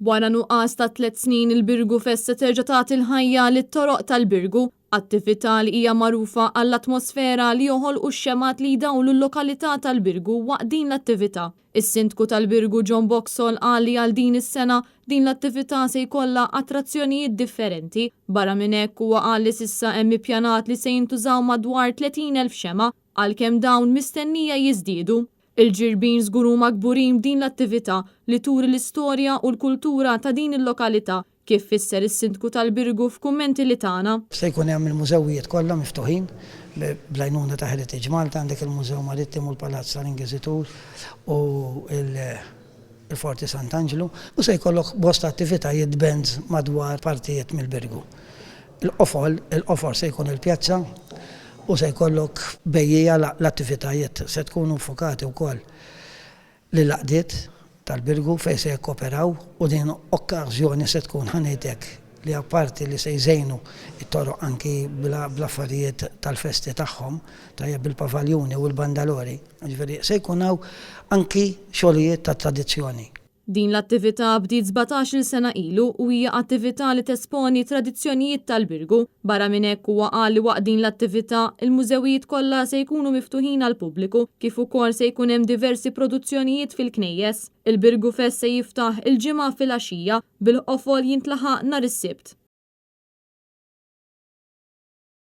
Wara nuqqas ta' tliet snin il-Birgu Fest se terġa' tagħti l-ħajja lit-toroq tal-Birgu, attività li hija magħrufa għall-atmosfera li joħolqu x-xemgħat li jdawlu l-lokalità tal-Birgu waqt din l-attività. Is-Sindku tal-Birgu John Boxall qal li għal din is-sena din l-attività se jkollha attrazzjonijiet differenti. Barra minn hekk huwa qal li s'issa hemm ippjanat li se jintużaw madwar 30,000 xemgħa, għalkemm dawn mistennija jiżdiedu. Il-Ġirbin żgur huma kburin b'din l-attività li turi l-istorja u l-kultura ta' din il-lokalità, kif fisser is-Sindku tal-Birgu f'kummenti li tana. Se jkun hemm il-mużewijiet kollha miftuħin bl-għajnuna ta' Heritage Malta, għandek il-Mużew Marittimu, l-Palazz tal-Inkiżitur u l-Forti Sant'Anġlu u se jkollok bosta attivitajiet bands madwar partijiet mill-Birgu. Il-qofol, il-qofol se jkun il-pjazza u se jkollok bejjiegħa l-attivitajiet se tkunu ffukati wkoll lill-għaqdiet tal-Birgu fejn se jikkoperaw u din okkażjoni se tkun ħa ngħid hekk li apparti li se jżejnu t-toroq anki bl-affarijiet tal-festi tagħhom, tajjeb bil-pavaljuni u l-bandalori, jiġifieri se jkun hawn anki xogħlijiet ta' tradizzjoni. Din l-attività bdiet 17-il sena ilu u hija attività li tesponi t-tradizzjonijiet tal-Birgu. Barra minn hekk huwa qal li waqt din l-attività, il-mużewijiet kollha se jkunu miftuħin għall-pubbliku kif ukoll se jkun hemm diversi produzzjonijiet fil-knejjes. Il-Birgu Fest se jiftaħ il-Ġimgħa filgħaxija, bil-qofol jintlaħaq nhar is-Sibt.